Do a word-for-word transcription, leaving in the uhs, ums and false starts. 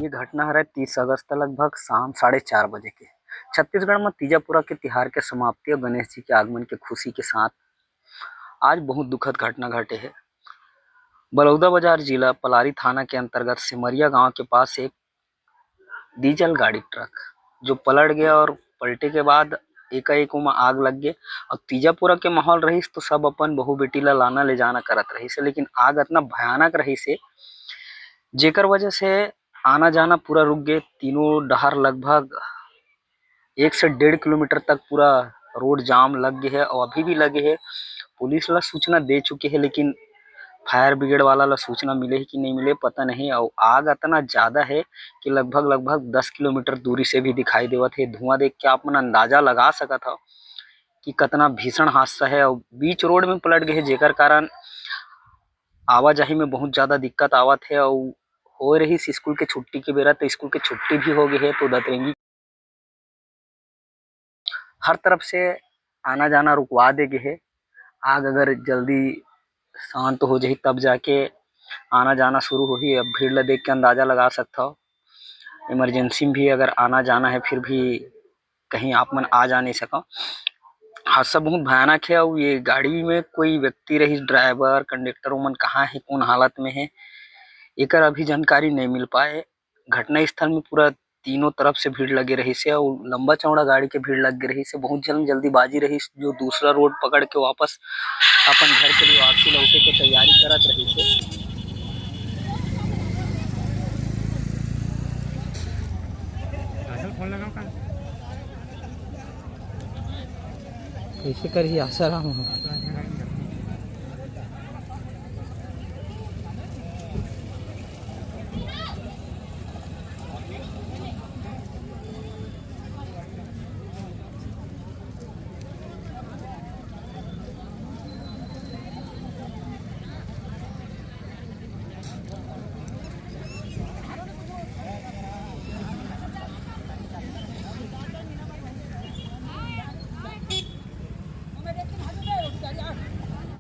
ये घटना हरय तीस अगस्त लगभग शाम साढ़े चार बजे के। छत्तीसगढ़ म तीजापुरा के तिहार के समाप्ति अउ गणेश जी के आगमन के खुशी के साथ आज बहुत दुखद घटना घटे हे। बलौदाबाजार जिला पलारी थाना के अंतर्गत सिमरिया गांव के पास एक डीजल गाड़ी ट्रक जो पलट गया और पलटे के बाद एकाएक ओमा आग लग गे। और तीजापुरा के माहौल रहिस तो सब अपन बहू बेटी ला लाना ले जाना करत रहिस हे, लेकिन आग अतना भयानक रहिस हे जेकर वजह से आना जाना पूरा रुक गे। तीनों डहार लगभग एक से डेढ़ किलोमीटर तक पूरा रोड जाम लग गे हे और अभी भी लगे हे। पुलिस ला सूचना दे चुके हे, लेकिन फायर ब्रिगेड वाला ला सूचना मिले हे कि नहीं मिले, पता नहीं। और आग अतना ज़्यादा हे कि लगभग, लगभग दस किलोमीटर दूरी से भी दिखाई देवत हे। धुआं देख के आप मन अंदाजा लगा सकत हव कि कतना भीषण हादसा हे। और बीच रोड में पलट गए हे, जेकर कारण आवाजाही में बहुत ज़्यादा दिक्कत आवत हे। और हो रहिस स्कूल के छुट्टी के बेरा, तो स्कूल के छुट्टी भी हो गए हे, तो दतरेंगी हर तरफ से आना जाना रुकवा दे गे हे। आग अगर जल्दी शांत हो जाही तब जाके आना जाना शुरू होही। अब भीड़ ला देख के अंदाजा लगा सकथव, इमरजेंसी में भी अगर आना जाना हे फिर भी कहीं आप मन आ जा नहीं सकव। हादसा बहुत भयानक हे। और ये गाड़ी में कोई व्यक्ति रहिस, ड्राइवर, कंडक्टर, ओमन कहाँ हे, कौन हालत में हे, एकर अभी जानकारी नहीं मिल पाए। घटना स्थल में पूरा तीनों तरफ से भीड़ लगे रहिस हे और लंबा चौड़ा गाड़ी के भीड़ लग गे रहिस हे। बहुत जल्द जल्दीबाजी रहिस, जो दूसरा रोड पकड़ के वापस अपन घर के लिए वापसी लौटे के तैयारी करत रहिस हे। कैसे करही आसाराम हो?